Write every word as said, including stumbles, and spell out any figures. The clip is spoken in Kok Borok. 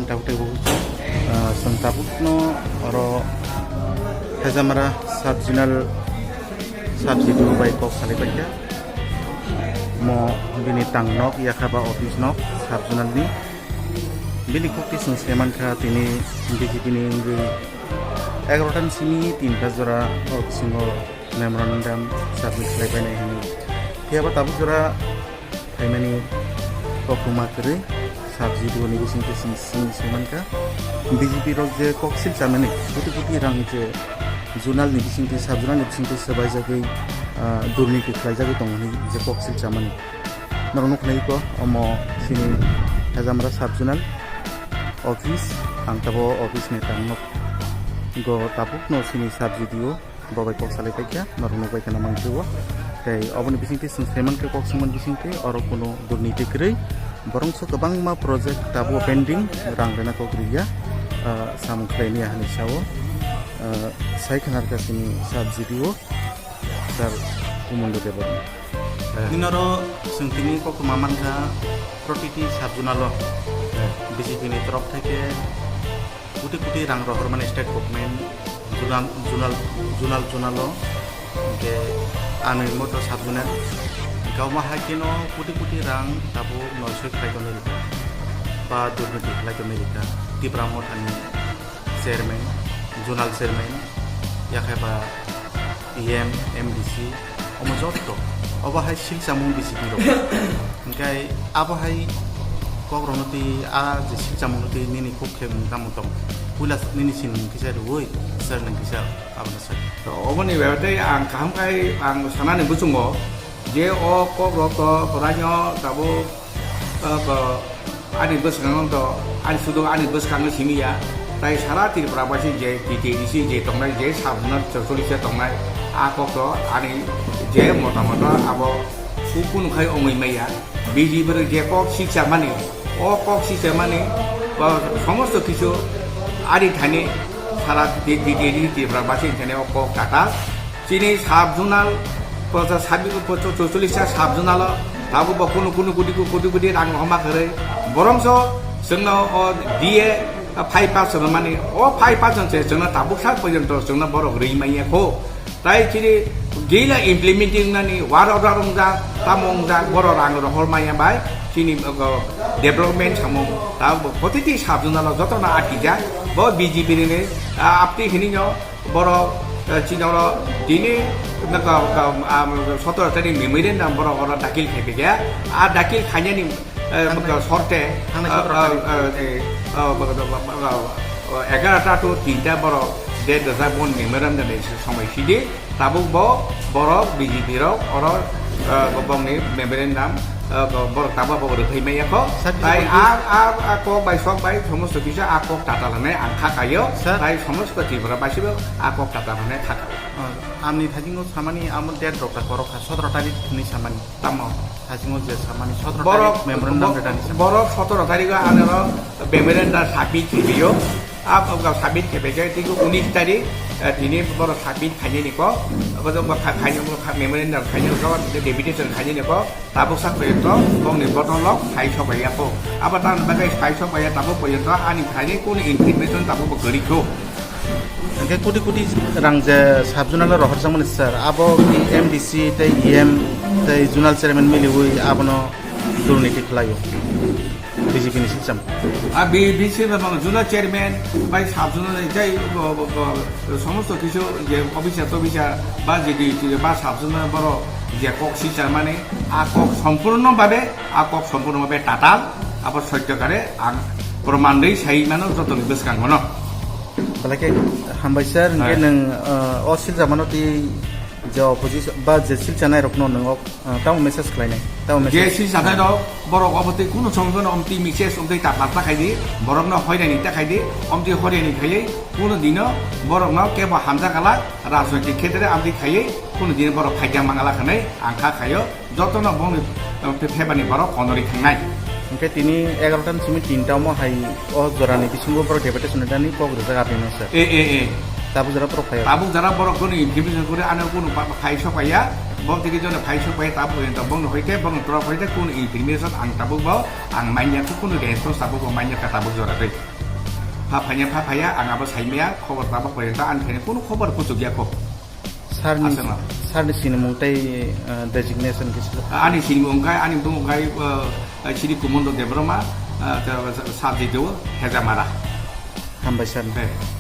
Tabuk tei bubuchu, ah, chwng tabukno oro Hejamara sub zonal sub C D O bai kok salai paikha. Mo bini tang nok yakha ba office nok sub zonal ni. Bini kokti chwng se mankha tini B J P ni wngwi egarotan simi tinta jora o bisingo memorandum submit khlai bainai hwnwi. Phiyaba tabuk jora phaimani koktwma kwrwi sub C D O ni bisingtwi chwng chwng se mankha. B J P rok je koksil chamani koti koti rang je zonal ni bisingtwi sub zonal ni bisingtwi swbaijagwi, ah, durniti khlaijagwi tongo hwnwi je koksil chamani. Norok nuknai ko omo sini Hejamara sub zonal office, ang tabo office ni tang nok go tabuk no sini sub C D O. Bo bai kok salai paikha, norok nukbai kheno mansio. Tei oboni bisingtwi chwng saimankhe kok swngmani bisingtwi oro kuno durniti kwrwi. Borongso kwbangma project tabuk pending, rang rwna kok rwya, ah, samung khlaimaya hwnwi sao. Ah, sai khna rwkha chini sub C D O, Sir Kumundo Debbarma. Nini oro chwng tini koktwma mankha protiti sub zonal o B J P ni torof theke koti koti rang rohormani state government zonal, zonal, zonal, zonal o, hwnkhe ani moto sub zonal, hwnkhe omo hai kheno koti koti rang tabuk noisoi khlai tonwi rwkha ba durniti khlai tonwi rwkha Tipra Mothani chairman, zonal chairman, yakhe ba E M, M D C, omo jotto. Obo hai silchamung B J P rok. Hingkai abo hai kokrokno twi, a je silchamungno twi nini kok khe mung tamo tong? Puila nini sinimung kisa rwui, sir nang kisa abono sir. To oboni bagwi tei ang kaham khai ang sanani bwchwngo je o kokrok to kwraino tabuk, ah, bo, ani bwskango to, ani sudu ani bwskango simi ya. Tai sara Tripura baisi je T T A D C je tongnai, je sub zonal chorcholish tongnai, a kok to ani je motamoto abo sukunu khai ongwi maya. B J P rok je kok siksa mani, o kok siksa mani, ba somosto kichu ani thani sara T T A D C Tripura baisi thani o kok tata. Chini sub zonal, pasa sabi, pasa chorcholish ta sub zonal o, tabuk bo kunu kunu koti koti koti rang rohorma kwrwi. Boromso chwngno o D A five percent mani, o five percent se chwngno tabuk sak porjonto chwngno borok rwi manya kho. Tai chini gila implementing nani war order wngjak, tamo wngjak, borok rang rohor manya bai chini, uh, development samung tabuk bo protiti sub zonal o jotono atkijak. Bo B J P ni, uh, apni hini no Borok, eh, chini oro tini, ka, ka, ah, sotoro tarik ni memorandum borok oro dakil khai phaikha. A dakil khainani, eh, Thangnai. Sorte, Thangnai ah, sotoro ah, tarik. Ah, eh, ah, ba, ba, ba, ba, ah, egarota to tinta borok date rwjak, bon memorandum ni somoi sidi. Tabuk bo borok B J P rok oro, ah, bongni memorandum, ah, borok tabuk bo rwkhai maya kho. Sir, Tai a, a, a kok bai sok bai somosto kisa a kok tata lanai ang kha kaio. Sir. Tai somosto Tripura basibo a kok tata hwnwi kha kha. Ah, amni thajingo samani amo date rok ta korok kha, sotoro tarik hwnwi samani. Tamo? Thajingo je samani sotoro Borok, tarik memorandum bo-, rwdani samani. Borok sotoro tarik o anoro memorandum submit khaio. A, o, submit khabai khe tini unis tarik, eh, tini borok submit khainani kok. Abo jok kha-, khainani kok, memorandum khainani kok, deputation khainani kok. Tabuk sak porjonto bongni botol rok phai sok ya kho. Abo tamni bagwi phai sok ya tabuk porjonto ani phaini kunu information tabuk bo kwrwi kho. Hingke koti koti rang je sub zonal o rohorjakmani sir, abo ki M D C tei E M tei zonal chairman miliwi abono durniti khlaio B J P ni system. A B J P ba zonal chairman bai sub zonal tei bo, bo, bo, somosto kisu je officer tofficer ba je di ba sub zonal borok je kok siksa mani a kok sompurno babe, a kok sompurno babe tatal, abo soityo kare ang proman dei sai mano jotoni bwskango no. Belai khe hambai sir, hingke Hai. Nwng, uh, o silsa mano tei je opposition ba je silsa nai rokno nwng o, uh, tamo message khlainai, tamo message. Je silsa nai rok borok obo tei kunu somoi phano omtwi message omtwi ta pata khai di, borokno hoirani ta khai di, omtwi hoirani khaiwi kunu dino borokno kebo hamjakala rajnoitik khetre amtwi khaiwi kunu dino borok phaikya mangala hwnwi ang kha khaio. Jotono bongni, eh, phe-, phebani borok konorwi thangnai. Hingke tini egarotan simi tinta omo hai o jorani bisingo borok deputation dani kok rijak abini sir. E, e, e. Tabuk jora borok phai. Tabuk jora borok kunu information kuri ano kunu pa-, phai sok phaiya. Bok tiki jone phai sok phaiya tabuk jone bongni hoite bongni torok hoite kunu information ang tabuk bo ang manya kunu response tabuk bo manya ka tabuk jora tei. Pha phaiya, pha phaiya, ang abo saimaya, khobor tabok bai ta ani khaini kuno khobor kuchuk ya kho. Sir ni Aswk no. Sir ni sinimung tei uh, designation kisa. Ani sinimung kai, ani bumung kai, uh, Sri Kumando Debbarma, uh, subject o Hejamara. Hambai sir. Hey.